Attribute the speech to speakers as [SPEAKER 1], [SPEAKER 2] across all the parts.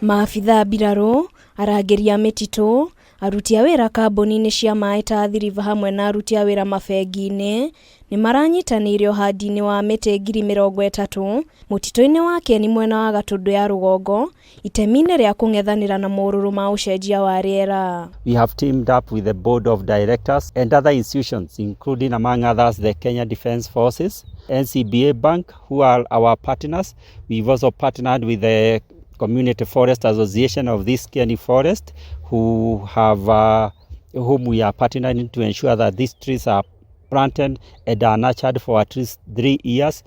[SPEAKER 1] Maabitha mbirarũ, arangĩri a mĩtitũ, aruti a wĩra kambuni-inĩ cia maĩ ta Athi River hamwe na aruti a wĩra mabengi-inĩ nĩ maranyitanĩire ũhandi-inĩ wa mĩtĩ 30,000 mũtitũ-inĩ wa Kieni mwena wa Gatũndũ ya rũgongo itemi-inĩ rĩa kũng'ethanĩra na morũrũ ma ũcenjia wa rĩera.
[SPEAKER 2] We have teamed up with the board of directors and other institutions, including, among others, the Kenya Defence Forces, NCBA Bank, who are our partners. We've also partnered with the Community Forest Association of this Kieni Forest, whom we are partnering to ensure that these trees are planted and are nurtured for at least 3 years.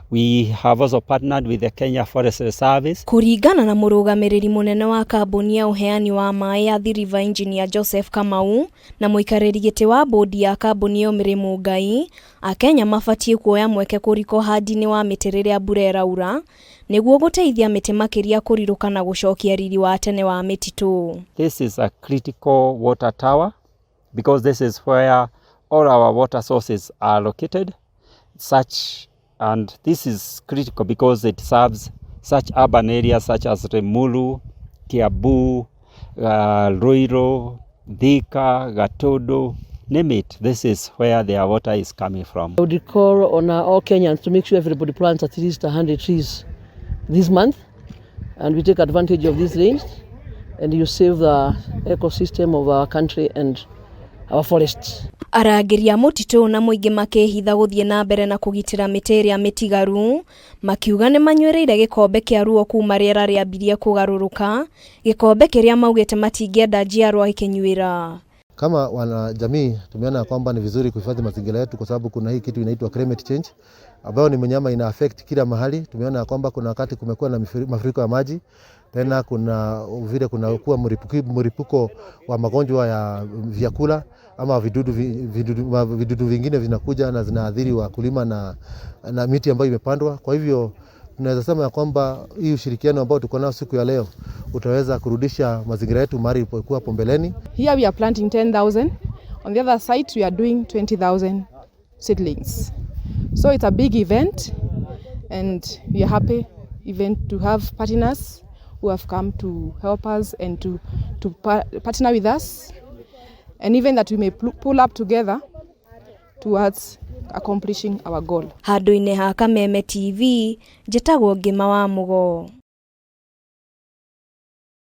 [SPEAKER 2] We have also partnered with the Kenya Forest Service.
[SPEAKER 1] Kũringana na mũrũgamĩrĩri mũnene wa kambuni ya ũheani wa maĩ ya Athi River, Engineer Joseph Kamau, na mũikarĩri gĩtĩ wa bodi ya kambuni ĩyo Mary Mũngai, Akenya mabatiĩ kuoya mweke kũrika ũhandi-inĩ wa mĩtĩ rĩrĩa mbura ĩraura nĩguo gũteithia mĩtĩ makĩria kũrirũka na gũcokia riri wa tene wa mĩtitũ.
[SPEAKER 2] This is a critical water tower because this is where all our water sources are located. Such and this is critical because it serves such urban areas such as Limuru, Kiambu, Ruiru, Thika, Gatundu, name it. This is where their water is coming from.
[SPEAKER 3] I would call on all Kenyans to make sure everybody plants at least 100 trees this month, and we take advantage of these rains and you save the ecosystem of our country and our forests.
[SPEAKER 1] Arangĩri a mũtitũ na mũingĩ makĩhitha gũthiĩ na mbere na kũgitĩra mĩtĩ ĩrĩa mĩtigaru, makiuga nĩ manyuĩrĩire gĩkombe kĩa ruo kuma rĩera rĩambirie kũgarũrũka, gĩkombe kĩrĩa maugĩte matingĩenda njiarwa ikĩnyuĩra.
[SPEAKER 4] Kama wanajamii tumeona kwamba ni vizuri kuhifadhi mazingira yetu kwa sababu kuna hii kitu inaitwa climate change ambayo ni mnyama ina affect kila mahali. Tumeona kwamba kuna wakati kumekuwa na mafuriko ya maji, tena kuna vile kuna kuwa mlipuko wa magonjwa ya vyakula ama vidudu vingine vinakuja na zinaathiri wakulima na miti ambayo imepandwa. Kwa hivyo tunaweza sema ya kwamba hii ushirikiano ambao tuko nao siku ya leo utaweza kurudisha mazingira yetu mahali ilipokuwa hapo mbeleni.
[SPEAKER 5] Here we are planting 10,000. On the other site, we are doing 20,000 seedlings. So it's a big event, and we are happy even to have partners who have come to help us and to partner with us, and even that we may pull up together towards accomplishing our goal.
[SPEAKER 1] Handũ-inĩ ha Kameme TV, njĩtagwo Ngĩma wa Mũgo.